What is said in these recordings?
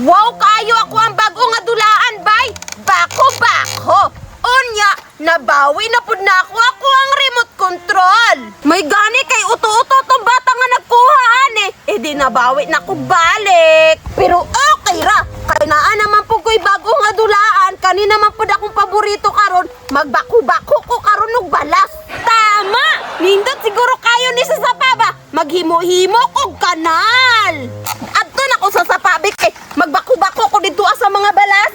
Wow kaayo ako ang bag-o nga dulaan bay. Bako bako. Unya, nabawi na pud na ako ako ang remote control. May gani kay uto-uto tong bata nga nagkuha ani. Eh di nabawi na ko balik. Pero okay ra. Kay naa naman pud ko'y bag-o nga dulaan. Kani naman pud akong paborito karon. Magbako-bako ko karon og balas. Tama! Nindot siguro kayo ni sa sapa ba? Maghimo-himo kog kanal. Adto na ko sa sapa bi kay magbako-bako ko didto sa mga balas.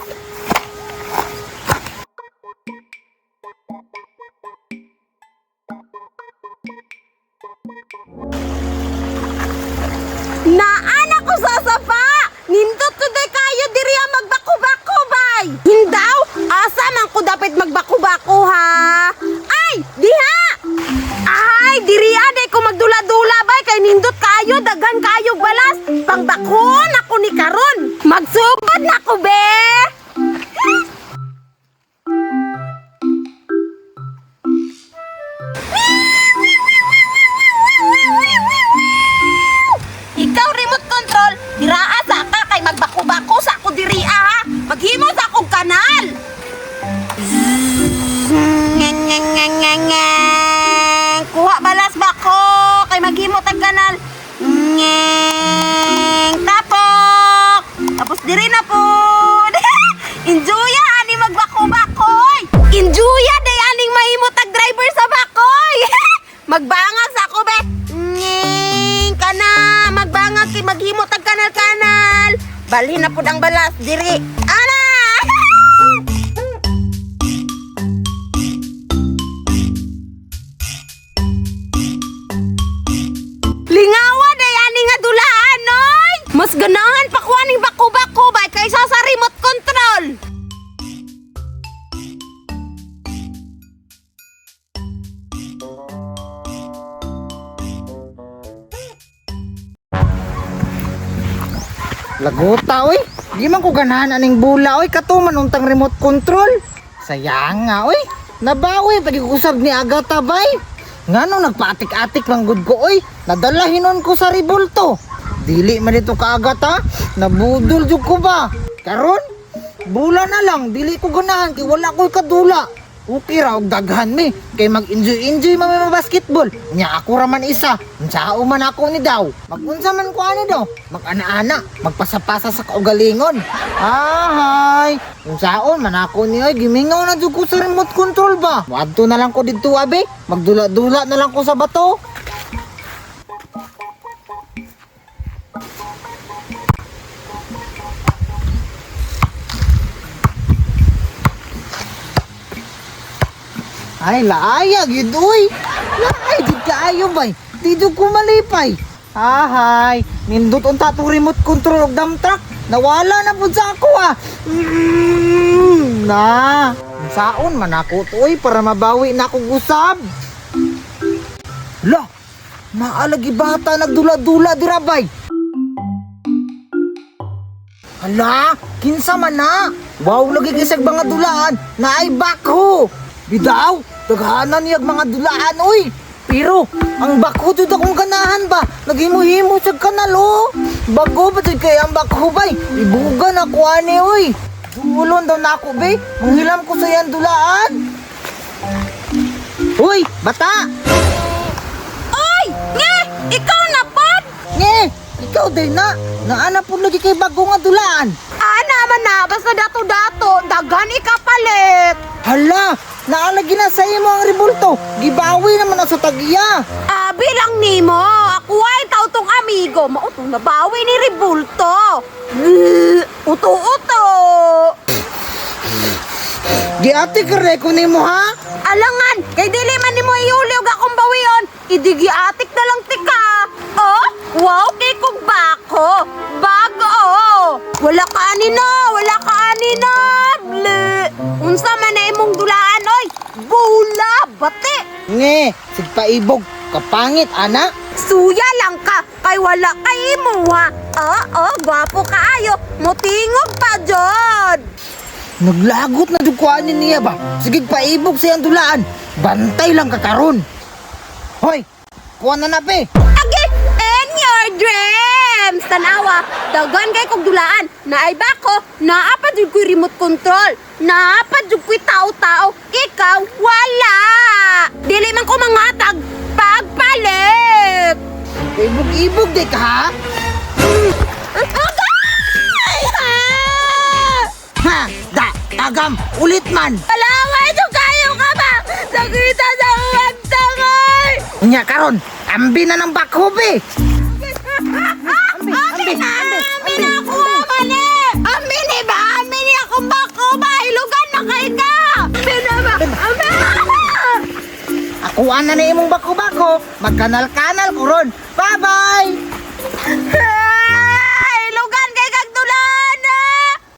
Naana ko sa sapa! Nindot ko day kayo diri ang magbako-bako bay! Hindaw! Asa man ko dapat magbako-bako ha? Ay! Diha! Ay! Diri day ko magdula-dula bay kay nindot kayo daghan kayo balas! Pangbakon ako ni karon! Magsugod na ko be! Ikaw remote control, diraa sa ka kay magbako-bako sa ako diri ha. Maghimo sa akong kanal. Ngeng, ngeng, ngeng, ngeng, ngeng. Kuha balas bako kay maghimo tag kanal. Ngeng. Tapok. Tapos diri na pud. Enjoy ani magbako-bakoy. Enjoy day aning mahimo tag driver sa bakoy. Magbangag sa ako be. Ngeng kana magbangag kay maghimo tag kanal-kanal. Balhin na pud ang balas diri. Ana! Lingawa day ani nga dulaan noy. Mas ganahan pa ko aning bako-bako bay kaysa sa remote control. Lagota oy. Di man ko ganahan aning bula oy kato man untang remote control. Sayang nga oy. Nabawi pag usab ni Agata bay. Ngano nagpaatik-atik man gud ko oy. Nadala hinon ko sa ribulto. Dili man dito ka Agata. Nabudol jud ko ba. Karon bula na lang dili ko ganahan kay wala ko'y kadula. Okay ra og daghan mi kay mag-enjoy-enjoy man mi basketball. Nya ako ra man isa. Unsao man ako ni daw. Magunsa man ko ani daw. Mag-ana-ana, magpasapasa sa kaugalingon. Ahay, unsaon man ako ni oy gimingaw na jud ko sa remote control ba. Moadto na lang ko didto abe. Magdula-dula na lang ko sa bato. Ay, laaya, gid uy. Laay, gid kaayo bay. Di jud ko malipay. Ahay, nindot unta tong remote control og dump truck. Nawala na pud sa ako ah. Na. Saon man ako to uy para mabawi na akong usab. La, naalagi bata nagdula-dula dira bay. Hala, kinsa man na? Wow, lagi kisag mga dulaan, naay bakho. Bidaw, daghanan niyag mga dulaan, oy. Pero, ang bakho jud akong ganahan ba? Naghimo-himo sa kanal, oh. Bago ba jud kay ang bakho bay? Ibuga na ko ani, oy. Dulon daw na ako, be. Manghilam ko sa yan dulaan. Uy, bata! Oy! Nge! Ikaw na pod! Nge, ikaw din na. Naana po lagi kay bago nga dulaan. Ana man na, basta dato-dato, daghan ikapalit. Hala, naalagi na sa imo ang ribulto. Gibawi naman na sa tagiya. Abi lang nimo, ako ay tao tong amigo, mao tong nabawi ni Ribulto. Bleh, Uto-uto. Giati ka reko nimo ha? Alangan, kay dili man nimo iuli og akong bawion, idigiatik na lang tika. Oh, wow kay kog bako. Bago. Wala ka ani na, wala ka ani na. Bleh. Unsa man na imong dulaan oy? Bula, bati. Nge, sigpaibog, kapangit ana. Suya lang ka, kay wala kay imuha. Oo, gwapo kaayo. Mutingog pa, jod. Naglagot na jud ko ani niya ba? Sige paibog sa iyang dulaan. Bantay lang ka karon. Hoy, kuha na na pe. Agi, and your drink. items, tanawa. Daghan kay kog dulaan. Naay bako, naa pa jud ko'y remote control. Naa pa jud ko'y tao-tao. Ikaw wala. Dili man ko mangatag pagpalit. Ibog-ibog di ka ha? Agay! Ah! Ha? Da, tagam, ulit man. Palaway jud kayo ka ba? Sakita sa uwag tangoy. Nya karon, ambi na ng bakho be. Ambi, ambi, ambi na ako, mali! Ambi ni ba? Ambi ni ako bako ba? Ilugan na kay ka! Ambi na ba? Ambi! Akuan na na imong bako-bako, magkanal-kanal ko ron. Bye-bye!